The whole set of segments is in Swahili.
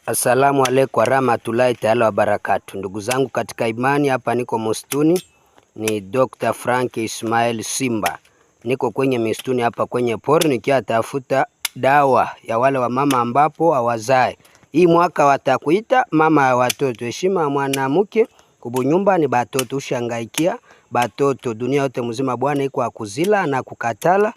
Assalamu alaikum warahmatullahi taala wabarakatu. Ndugu zangu katika imani, hapa niko msituni, ni Dr. Frank Ismail Simba. Niko kwenye msituni hapa kwenye pori nikiatafuta dawa ya wale wa mama ambapo hawazae. Hii mwaka watakuita mama ya watoto. Heshima ya mwanamke kubunyumba ni batoto, ushangaikia batoto dunia yote mzima. Bwana iko akuzila na kukatala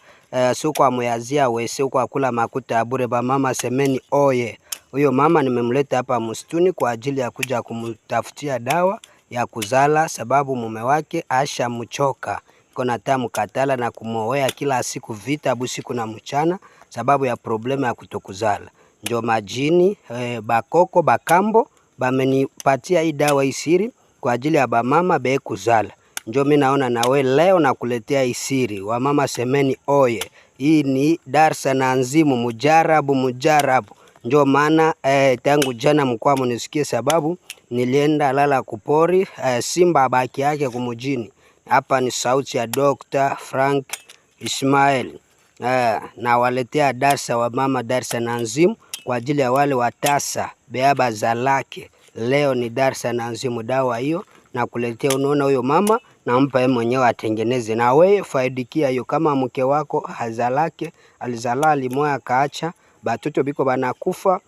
sio kwa muyazia wese kwa kula makuta ya bure. Ba mama semeni oye. Huyo mama nimemleta hapa msituni kwa ajili ya kuja kumtafutia dawa ya kuzala, sababu mume wake ashamchoka, iko na mkatala na kumwoea kila siku vita busiku na mchana, sababu ya problema ya kutokuzala. Njo majini bakoko bakambo bamenipatia hii dawa isiri kwa ajili ya bamama be kuzala. Njo mimi naona nawe leo nakuletea isiri. Wamama semeni oye. Hii ni darsa na nzimu mujarabu mujarabu. Njo maana tangu jana mkwa munisikie, sababu nilienda lala kupori simba abaki yake kumujini. Hapa ni sauti ya Dr. Frank Ismail nawaletea darsa wa mama, darsa na nzimu kwa ajili ya wale watasa beaba zalake. Leo ni darsa na nzimu, dawa hiyo nakuletea. Unaona huyo mama nampa yeye mwenyewe atengeneze, na wewe faidikia hiyo. Kama mke wako hazalake alizala limoya kaacha batoto biko banakufa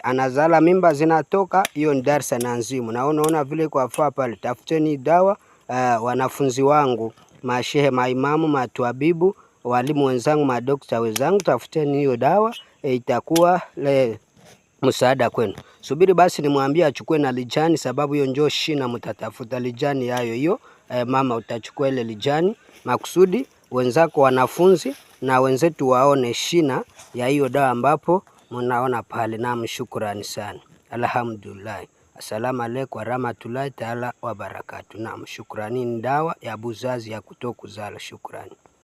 anazala mimba zinatoka, hiyo ni darsa na nzimu. Na unaona vile kwa faa pale, tafuteni dawa wanafunzi wangu, mashehe, maimamu, matuabibu, walimu wenzangu, madokta wenzangu, tafuteni hiyo dawa itakuwa le msaada kwenu. Subiri basi nimwambie achukue na lijani, sababu hiyo njoo shina, mtatafuta lijani yayo hiyo. Mama utachukua ile lijani makusudi wenzako wanafunzi na wenzetu waone shina ya hiyo dawa ambapo mnaona pale. Naam, shukrani sana, alhamdulillah. Assalamu alaikum warahmatullahi taala wabarakatu. Naam, shukrani. Ni dawa ya buzazi ya kutokuzala. Shukrani.